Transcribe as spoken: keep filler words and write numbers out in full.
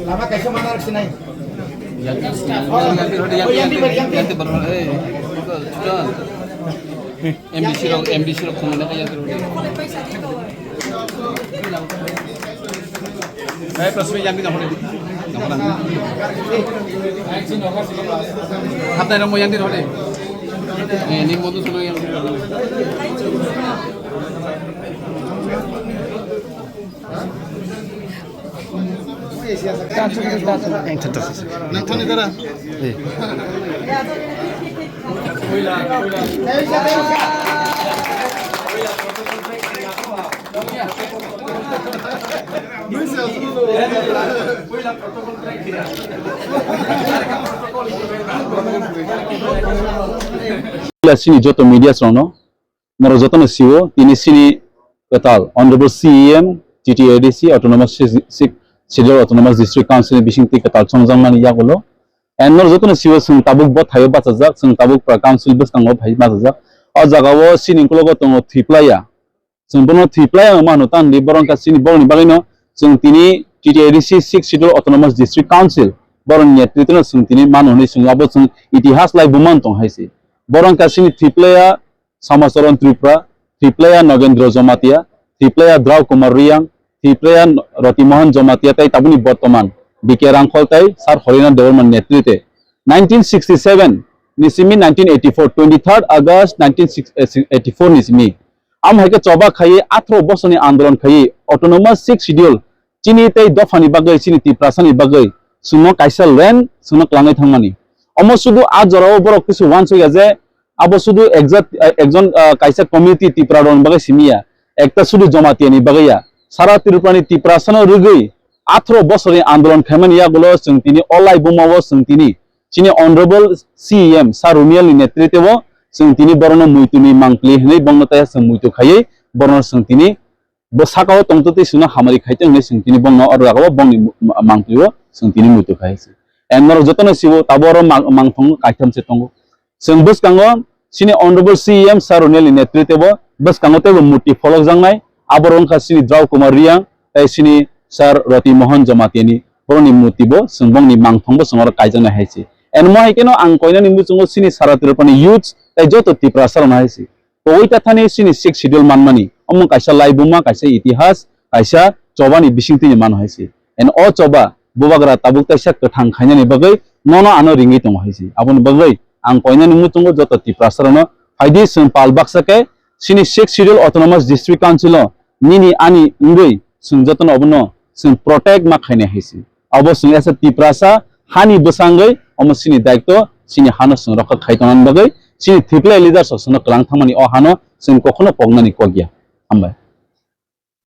Lama kaisa mana rok sinai. M D C rok, M D C rok khumui na kaya. Hai, plus me yang di na hore. Hapta rok mo yang di hore. Eh, ni mo tu suno yang di hore. Chini joto media rokno norok jotono sio, tini chini kwtal Honorable C E M, T T A D C, Autonomous Six, Six Schedule Autonomous District Council ni bisingtwi kwtal chongjakmani yagulo. And norok jotono sio, chwng tabuk bo thaio bachajak, chwng tabuk pra council bwskango phai bachajak. O jagao chini ukologo tongo Thwiplaya. Chwng bono Thwiplaya wngma hwnwi tangdi, borok wngkha chini borokni bagwino chwng tini T T A D C Six Schedule Autonomous District Council, borokni netritwno chwng tini mano hwnwi chwng abo chwng itihas lai bumang tong hai se. Borok wngkha chini Thwiplaya Samacharan Tripura, Thwiplaya Nogendra Jamatia, Thwiplaya Drau Kumar Reang, Thwiplaya Roti Mohan Jamatia tei tabukni bortoman B K Rangkhol tei Sir Horinath Debbarma ni netritwe nineteen sixty-seven ni simi nineteen eighty-four, twenty-third August nineteen eighty-four ni simi. Amo hai khe choba khaiwi atharo bosorni andolon khaiwi Autonomous Sixth Schedule chini tei dophani bagwi, chini Tiprasani bagwi chwngno kaisa land chwngno kwlangwi thangmani. Omo sudu a jorao borok kisu uansukya je abo sudu exact, eh, ekjon, ah, kaisa community Tipra rokni bagwi simi ya, ekta sudu Jamatia ni bagwi ya. Sara Tripura ni Tiprasano rwgwi atharo bosorni andolon khaimani yagulo chwng tini o lai bumao chwng tini chini Honorable C E M Sir Runial ni netritwo chwng tini borokno muitu ni mangpili hwnwi bongno tei chwng muitu khaiwi borokno chwng tini bo sakao tongtwtwi chwngno hamari khaitwng hwnwi chwng tini bongno o jagao bongni mu-, ma-, mangpilio chwng tini muitu khai se. And norok jotono sibo tabo oro mang-, mangthong kaitham se tongo. Chwng bwskango chini Honorable C E M Sir Runial ni netritwo bwskango teibo murti pholokjaknai Abo wngkha chini Drau Kumar Riang, tei chini Sir Roti Mohan Jamatia ni borokni murti bo chwng bongni mangthong bo chwng oro kaijaknai hai se. And mo hai kheno ang koinani muchungo chini Sara Tripura ni youths tei joto Tiprasa rokno hai se. Togwi ta thani chini Sixth Schedule manmani, omo kaisa laibuma, kaisa itihas, kaisa choba ni bisingtwi ni mano hai se. And o choba bubagra tabuk taisa kwthang khainani bagwi nono ano ringwi tongo hai se. Aboni bagwi ang koinani muchungo joto Tiprasa rokno phaidi chwng pal baksa khe chini Sixth Schedule Autonomous District Council o nini ani wngwi chwng jotono obono chwng protect ma khainai hai se. Abo chwng as a Tiprasa hani bwsangwi omo chini daitw, chini hano chwng rokha khai tongnani bagwi chini thwiplai leaders rok chwngno kwlang thangmani o hano chwng kokno poknani kok ya. Hambai.